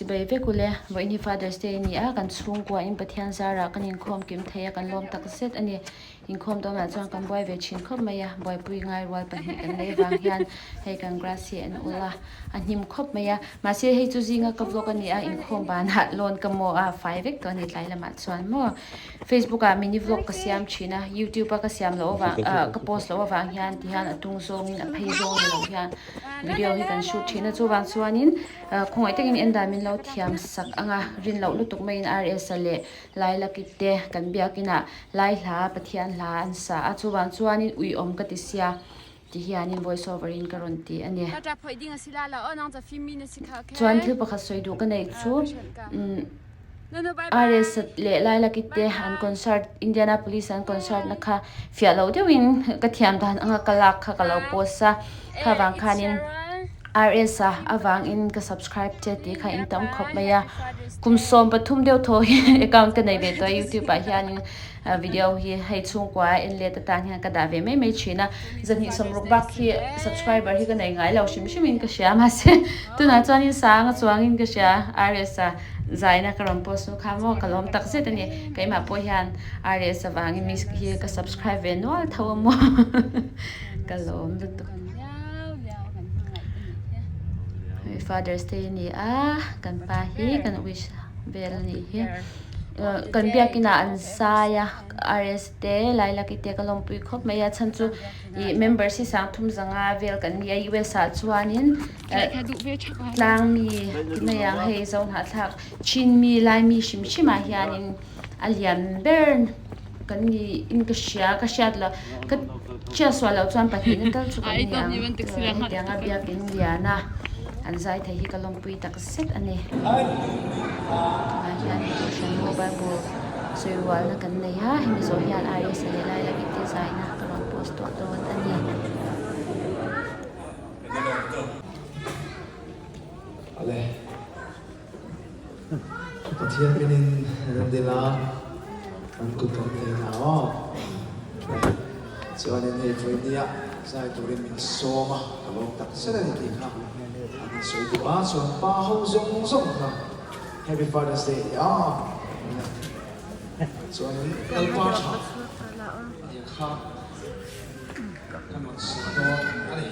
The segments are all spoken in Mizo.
Chibai vek ule, vawiin hi Father's Day a ni a, kan chhungkua in Pathian zarah kan inkhawm kim thei a, kan lawm tak zet a ni. Inkhawm dawnah chuan kan buai ve thin khawp mai a, buaipui ngai rual pahnih kan neih avang hian hei kan grass hi an ul a, a hnim khawp mai a. Mahse hei chu zinga ka vlog a ni a, inkhawm banah lawn ka maw a, fai vek tawh a ni tlai lamah chuan maw. Facebook ah mini vlog ka siam thin a, YouTube a ka siam loh avang ah ka post loh avang hian tihian a tung zawngin a phei zawng ni loh hian video hi kan shoot thin a, chuvang chuanin Khawngaih takin en dan min lo thiam sak ang a, rin loh lutuk maiin RS-a leh Lailaki te kan biakinah Lai hla, Pathian hla an sa a, chuvang chuanin uiawm ka ti sia ti hianin voice over in ka rawn ti a ni. Chuan thil pakhat sawi duh ka neih chu RS-a leh Lailaki te an concert, Indianapolis an concert na kha fiah loh deuhin ka thiam dan anga ka lak kha ka lo post a, kha vang khanin. RS-a avangin ka subscribe che tih kha in tam khawp mai a, kum 13 deuh thaw hi account ka nei ve tawh a youtube ah hianin video hi hei chhungkua a en let atan hian ka dah ve mai mai thin a, zahnih sawmruk bak hi subscriber hi ka nei ngai lo hrim hrim in ka hria mahse tunah chuanin sang a chuangin ka hria RS-a zaina ka rawn post nu kha maw ka lawm tak zet a ni, keimah pawh hian RS avangin mi hi ka subscribe ve nual tho a maw ka lawm lutuk. Father's Day a ni a kan pa hi kan wish vel a nih hi kan biakin ah an zai a RS te Lilac-i te ka lawmpui khawp mai a chhan chu ih members hi sang thum zanga vel kan ni a US ah chuanin tlang mi ti mai ang hei zo hnahthlak Chin mi Lai mi hrim hrim ah hianin a lian ber kan ni in ka hria ka hriat loh ka hriat sual loh chuan pahnihna tal chu kan ni ang hetianga biakin lian a an zai thei hi ka lawmpui tak zet a ni tunah hian kohhran ho bible sawi rualna kan nei a hemi zawh hian RS leh Lailak te zaina ka rawn post tawh dawn a ni. Pathian minin kan dil a, kan kut kan thei hna aw. Chuanin hei vawinia zai turin min sawm a, ka lawm tak zet a ni tih kha an insawi duh a, chuan pa ho zawng zawng kha Happy Father's Day a ni a, chuanin Lalpa tha nia kha. Kan rawn sawi dawn a ni.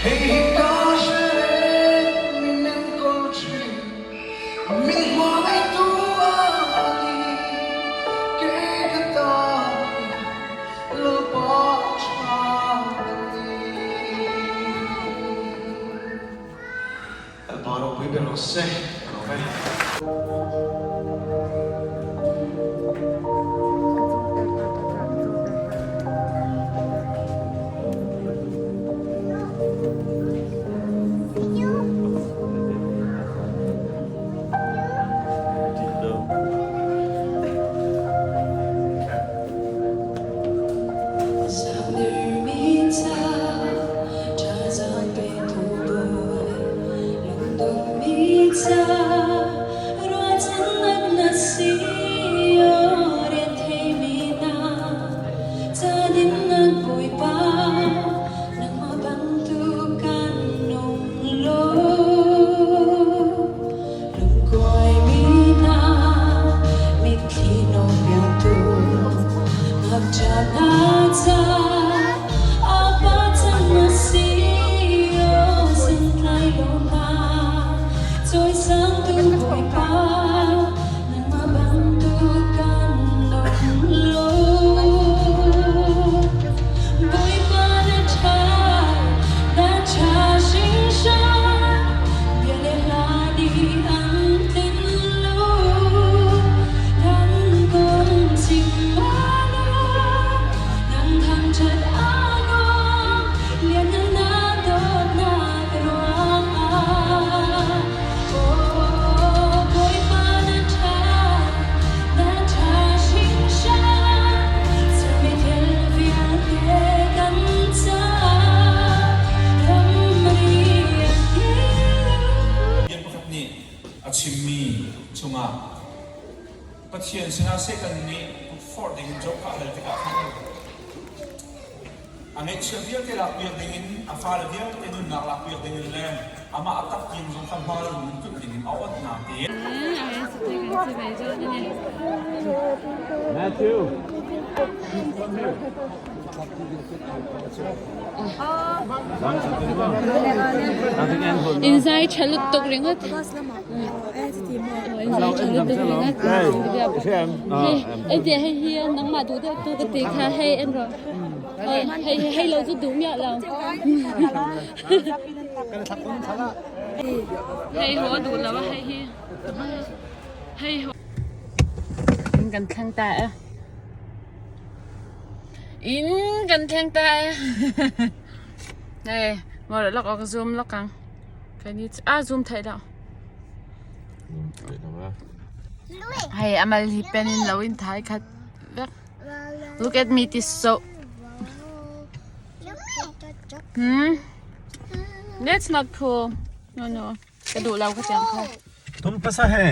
Hei hi ka hre reng min enkawl thin, min hmangaihtu a ni, kei ka tan Lalpa tha a ni. Lalpa ropui ber rawh se, ka lawm e. Bia pakhat nih a chimmi chungah Pathian sinah Satan nih kutforh dingin Job kha a hal tikah khan a ngeihchiah vialte lakpiak dingin a fale vialte nunnak lakpiak dingin le amah a tak tiang zong kha hmal in tulh dingin a onhnak te Matthew. In zai tha lutuk ringawt. In zai tha lutuk ringawt. Hei, ei hei hi nangmah duh deuh tu ka ti kha hei en rawh. Hei hei lo chu duh miah lo. Hei ho duh lo a hei hi. Hei ho. In kan thleng ta e. In kan thleng ta e. Hei, ngawih lawk awk zoom lawk ang. Kan i a zoom theih loh. Hei amal hi pen in lo in thai khat vek. Look at me this so. Hmm? That's not cool. No no. Ka duh lo ka tiang kha. Tum pasa he.